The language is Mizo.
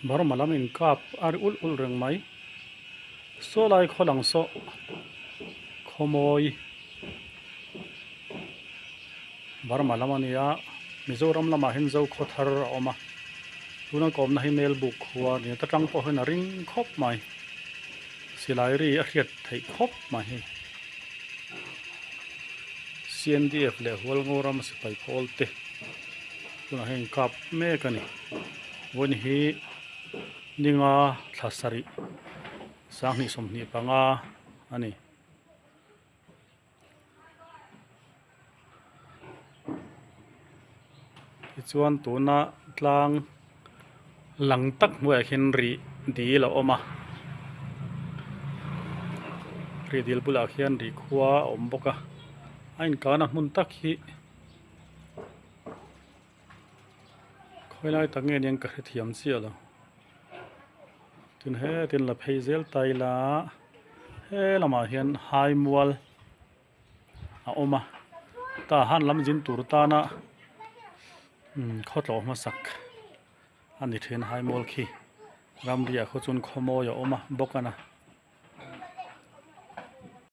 Burma lam inkap a ri ulh ulh reng mai. Saw lai khaw lang saw khawmawi Burma lam a nia Mizoram lamah hian Zokhaw thar a awm a tuna kawmna hi Melbuk khua a ni a ta tang pawh hian a ring khawp mai silai ri a hriat theih khawp mai hei C N D F leh Hualngo ram sipai pawl te tunah hian inkap mek a ni vawiin hi ninga thla sarih sanghnih 25 a ni. Tichuan tuna tlang lang tak hnuaiah khian rih dil a awm a rih dil bulah khian rih khua a awm bawk a a inkahna hmun tak hi khawilai tak nge nia ka hrethiam chiah lo. Tin hetin la phei zel ta ila he lamah hian hai mual a awm a tah han lam zin tur tana umm khawtlawh hmasak a ni thin hai mual khi ramriah khaw chuan khawmawi a awm a bawk a na.